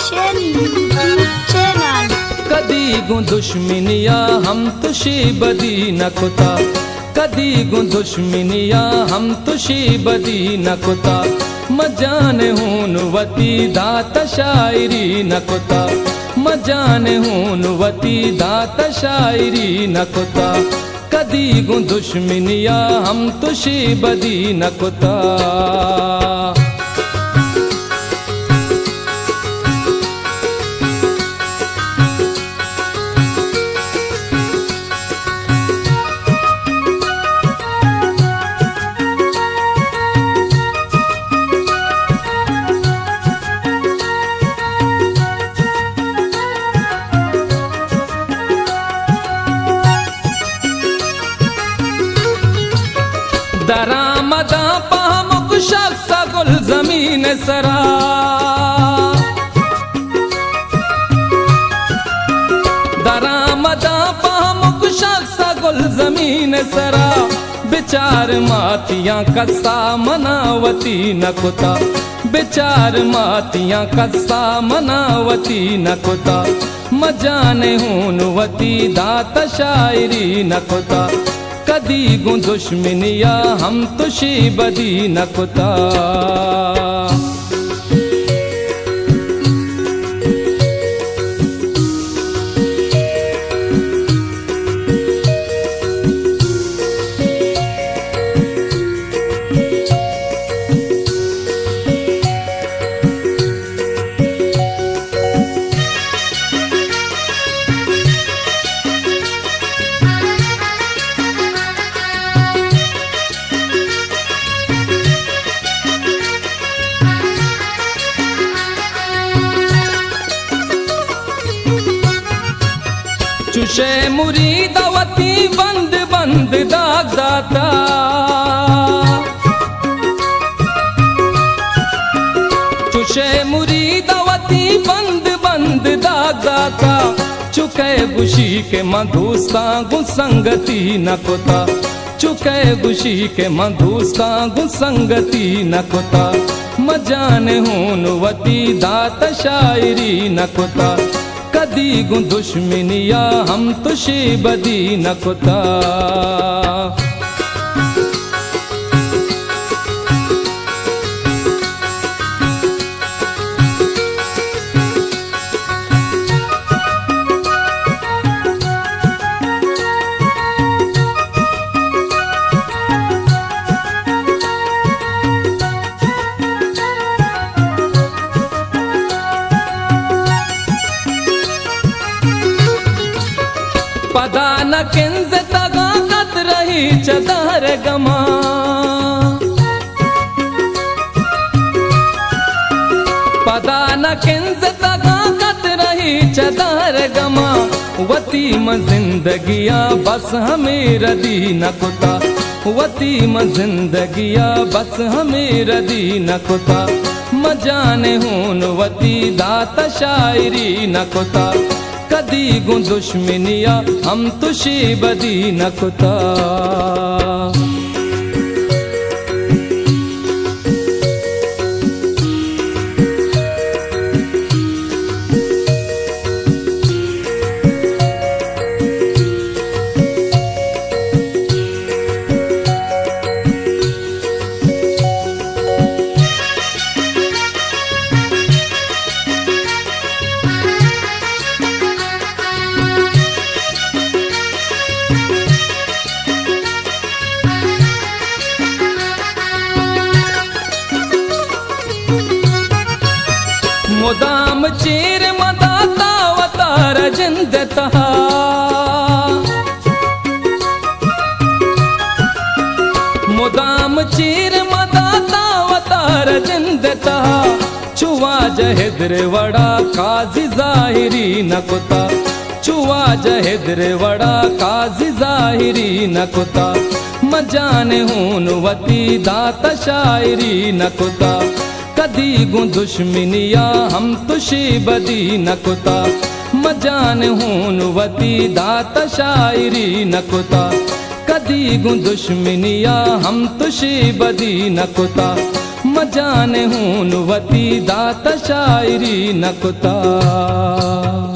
Channel, channel. کدی گوں دشمنیا ہم تشی بدی نہ کتا، کدی گوں دشمنیا ہم تشی بدی نہ کتا۔ مجان ہون وتی دات شاعری نہ کتا، مجان ہون وتی دات شاعری نہ کتا۔ کدی گوں دشمنیا ہم تشی بدی نہ کتا۔ درآمداں پہ ہمک شخص گلزمین سرا، درآمداں پہ ہمک شخص گلزمین سرا، بچار ماتیاں کسا منا وتی نہ کتا، بچار ماتیاں کسا منا وتی نہ کتا۔ مجان ہون وتی دات شاعری نہ کتا، کدی گوں دشمنیا ہم تشی بدی نہ کتا۔ چشے مرید وتی بند بند داگ داتا، چشے مرید وتی بند بند داگ داتا۔ چکے گوشی کہ من دوستاں گوں سنگتی نہ کتا، چکے گوشی کہ من دوستاں گوں سنگتی نہ کتا۔ مجان ہون وتی دات شاعری نہ کتا، کدی گوں دشمنیا ہم تشی بدی نہ کتا۔ پدا نہ کنزتگاں قطرہی چہ دہر گماں، پدا نہ کنزتگاں قطرہی چہ دہر گماں۔ وتی من زندگیا بس ہمے ردی نہ کتا، وتی من زندگیا بس ہمے ردی نہ کتا۔ مجان ہون وتی دات شاعری نہ کتا، کدی گوں دشمنیا ہم تشی بدی نہ کتا۔ مدام چیر مداتا وتارا جند تہا، مدام چیر مداتا وتارا جند تہا۔ چو واجہ ہدر وڑا قاضی ظاہری نہ کتا، چو واجہ ہدر وڑا قاضی ظاہری نہ کتا۔ مجان ہون وتی دات شاعری نہ کتا، کدی گوں دشمنیا ہم تشی بدی نہ کتا۔ مجان ہون وتی دات شاعری نہ کتا، کدی گوں دشمنیا ہم تشی بدی نہ کتا۔ مجان جان ہون وتی دات شاعری نہ کتا۔